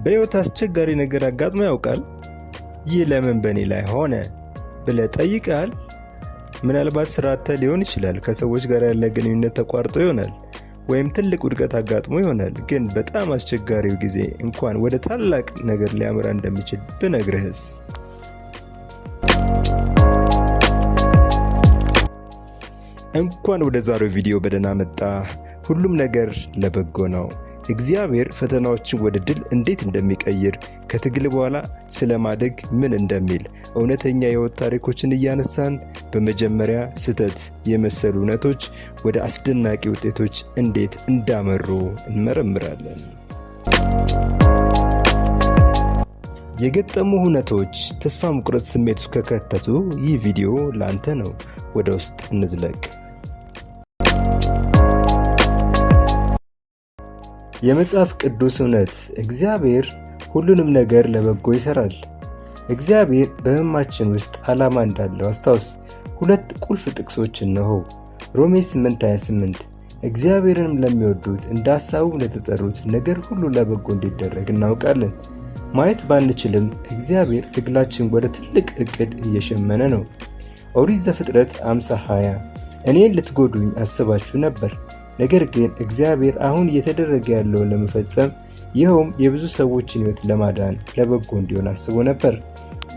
በሕይወት አስቸጋሪ ነገር አጋጥሞ ያውቃል? ይህ ለምን በእኔ ላይ ሆነ ብለህ ጠይቀሃል? ምናልባት ስራ አጥተህ ሊሆን ይችላል፣ ከሰዎች ጋር ያለ ግንኙነት ተቋርጦ ይሆናል፣ ወይም ትልቅ ውድቀት አጋጥሞ ይሆናል። ግን በጣም አስቸጋሪው ጊዜ እንኳን ወደ ታላቅ ነገር ሊያመራ እንደሚችል ብነግርህስ? እንኳን ወደ ዛሬው ቪዲዮ በደህና መጣህ። ሁሉም ነገር ለበጎ ነው። እግዚአብሔር ፈተናዎችን ወደ ድል እንዴት እንደሚቀይር፣ ከትግል በኋላ ስለ ማደግ ምን እንደሚል እውነተኛ የሕይወት ታሪኮችን እያነሳን በመጀመሪያ ስህተት የመሰሉ እውነቶች ወደ አስደናቂ ውጤቶች እንዴት እንዳመሩ እንመረምራለን። የገጠሙ ሁነቶች ተስፋ መቁረጥ ስሜት ውስጥ ከከተቱ ይህ ቪዲዮ ለአንተ ነው። ወደ ውስጥ እንዝለቅ። የመጽሐፍ ቅዱስ እውነት፦ እግዚአብሔር ሁሉንም ነገር ለበጎ ይሠራል። እግዚአብሔር በሕመማችን ውስጥ ዓላማ እንዳለው አስታውስ። ሁለት ቁልፍ ጥቅሶች እነሆ። ሮሜ 8:28 እግዚአብሔርንም ለሚወዱት እንደ ሐሳቡም ለተጠሩት ነገር ሁሉ ለበጎ እንዲደረግ እናውቃለን። ማየት ባንችልም እግዚአብሔር ትግላችን ወደ ትልቅ ዕቅድ እየሸመነ ነው። ኦሪት ዘፍጥረት 50:20 እኔን ልትጎዱኝ አስባችሁ ነበር፣ ነገር ግን እግዚአብሔር አሁን እየተደረገ ያለውን ለመፈጸም፣ ይኸውም የብዙ ሰዎችን ሕይወት ለማዳን ለበጎ እንዲሆን አስቦ ነበር።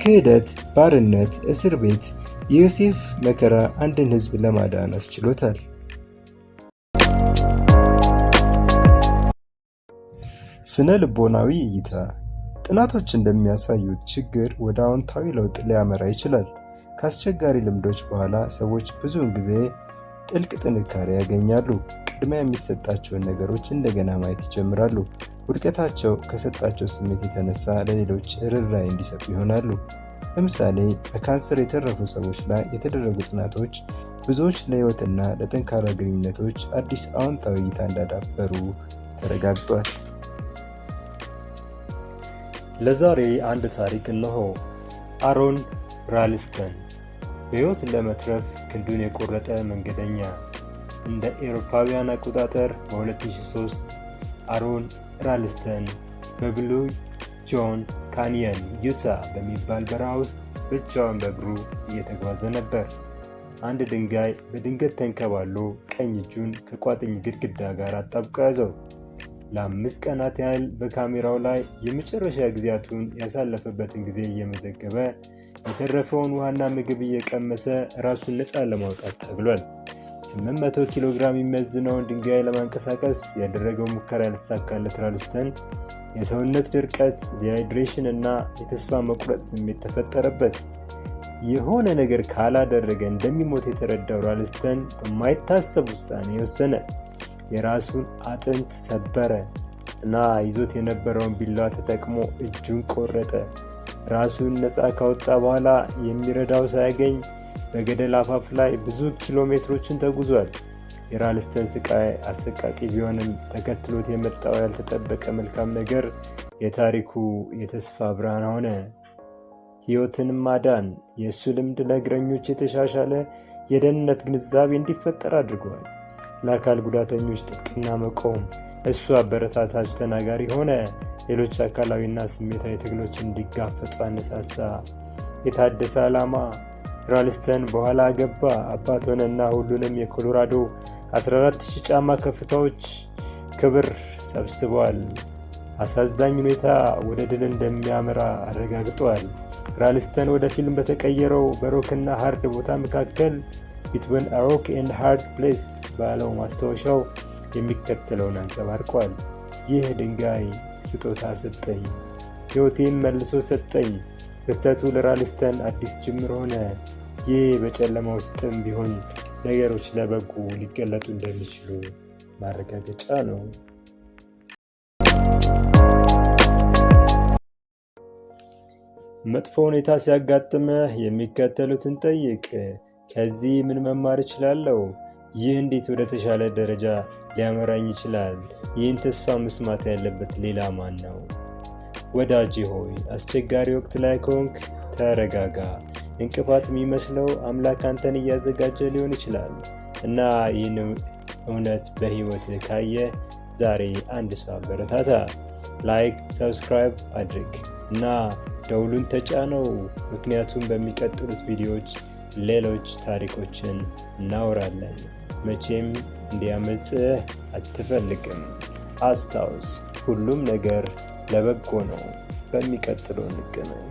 ክህደት፣ ባርነት፣ እስር ቤት፣ የዮሴፍ መከራ አንድን ሕዝብ ለማዳን አስችሎታል። ስነ ልቦናዊ እይታ፦ ጥናቶች እንደሚያሳዩት ችግር ወደ አዎንታዊ ለውጥ ሊያመራ ይችላል። ከአስቸጋሪ ልምዶች በኋላ ሰዎች ብዙውን ጊዜ ጥልቅ ጥንካሬ ያገኛሉ። ቅድሚያ የሚሰጣቸውን ነገሮች እንደገና ማየት ይጀምራሉ። ውድቀታቸው ከሰጣቸው ስሜት የተነሳ ለሌሎች ርኅራኄ እንዲሰጡ ይሆናሉ። ለምሳሌ፣ በካንሰር የተረፉ ሰዎች ላይ የተደረጉ ጥናቶች ብዙዎች ለሕይወትና ለጠንካራ ግንኙነቶች አዲስ አዎንታዊ እይታ እንዳዳበሩ ተረጋግጧል። ለዛሬ አንድ ታሪክ እነሆ። አሮን ራልስተን፣ በሕይወት ለመትረፍ ክንዱን የቆረጠ መንገደኛ። እንደ ኤሮፓውያን አቆጣጠር በ2003 አሮን ራልስተን በብሉ ጆን ካንየን ዩታ በሚባል በረሃ ውስጥ ብቻውን በእግሩ እየተጓዘ ነበር። አንድ ድንጋይ በድንገት ተንከባሎ ቀኝ እጁን ከቋጥኝ ግድግዳ ጋር አጣብቆ ያዘው። ለ5 ቀናት ያህል በካሜራው ላይ የመጨረሻ ጊዜያቱን ያሳለፈበትን ጊዜ እየመዘገበ፣ የተረፈውን ውሃና ምግብ እየቀመሰ ራሱን ነፃ ለማውጣት ታግሏል። 800 ኪሎ ግራም የሚመዝነውን ድንጋይ ለማንቀሳቀስ ያደረገው ሙከራ ያልተሳካለት ራልስተን የሰውነት ድርቀት፣ dehydration እና የተስፋ መቁረጥ ስሜት ተፈጠረበት። የሆነ ነገር ካላደረገ እንደሚሞት የተረዳው ራልስተን በማይታሰብ ውሳኔ ወሰነ። የራሱን አጥንት ሰበረ እና ይዞት የነበረውን ቢላዋ ተጠቅሞ እጁን ቆረጠ። ራሱን ነፃ ካወጣ በኋላ የሚረዳው ሳያገኝ በገደል አፋፍ ላይ ብዙ ኪሎ ሜትሮችን ተጉዟል። የራልስተን ስቃይ አሰቃቂ ቢሆንም፣ ተከትሎት የመጣው ያልተጠበቀ መልካም ነገር የታሪኩ የተስፋ ብርሃን ሆነ። ሕይወትን ማዳን። የእሱ ልምድ ለእግረኞች የተሻሻለ የደህንነት ግንዛቤ እንዲፈጠር አድርገዋል። ለአካል ጉዳተኞች ጥብቅና መቆም። እሱ አበረታታች ተናጋሪ ሆነ። ሌሎች አካላዊና ስሜታዊ ትግሎችን እንዲጋፈጡ አነሳሳ። የታደሰ ዓላማ። ራልስተን በኋላ አገባ፣ አባት ሆነና ሁሉንም የኮሎራዶ 14,000 ጫማ ከፍታዎች ክብር ሰብስበዋል። አሳዛኝ ሁኔታ ወደ ድል እንደሚያመራ አረጋግጧል። ራልስተን ወደ ፊልም በተቀየረው በ Rock ና Hard ቦታ መካከል፣ Between Rock and Hard Place ባለው ማስታወሻው የሚከተለውን አንጸባርቋል። "ይህ ድንጋይ ስጦታ ሰጠኝ፣ ሕይወቴን መልሶ ሰጠኝ።" ክስተቱ ለራልስተን አዲስ ጅምር ሆነ። ይህ በጨለማ ውስጥም ቢሆን ነገሮች ለበጎ ሊገለጡ እንደሚችሉ ማረጋገጫ ነው። መጥፎ ሁኔታ ሲያጋጥምህ የሚከተሉትን ጠይቅ። ከዚህ ምን መማር እችላለሁ? ይህ እንዴት ወደ ተሻለ ደረጃ ሊያመራኝ ይችላል? ይህን ተስፋ መስማት ያለበት ሌላ ማን ነው? ወዳጄ ሆይ፣ አስቸጋሪ ወቅት ላይ ከሆንክ ተረጋጋ። እንቅፋት የሚመስለው አምላክ አንተን እያዘጋጀ ሊሆን ይችላል እና ይህን እውነት በሕይወትህ ካየህ ዛሬ አንድ ሰው አበረታታ። Like፣ subscribe አድርግ እና ደውሉን ተጫነው፣ ምክንያቱም በሚቀጥሉት ቪዲዮዎች ሌሎች ታሪኮችን እናወራለን። መቼም እንዲያመልጥህ አትፈልግም። አስታውስ፣ ሁሉም ነገር ለበጎ ነው። በሚቀጥለው እንገናኝ።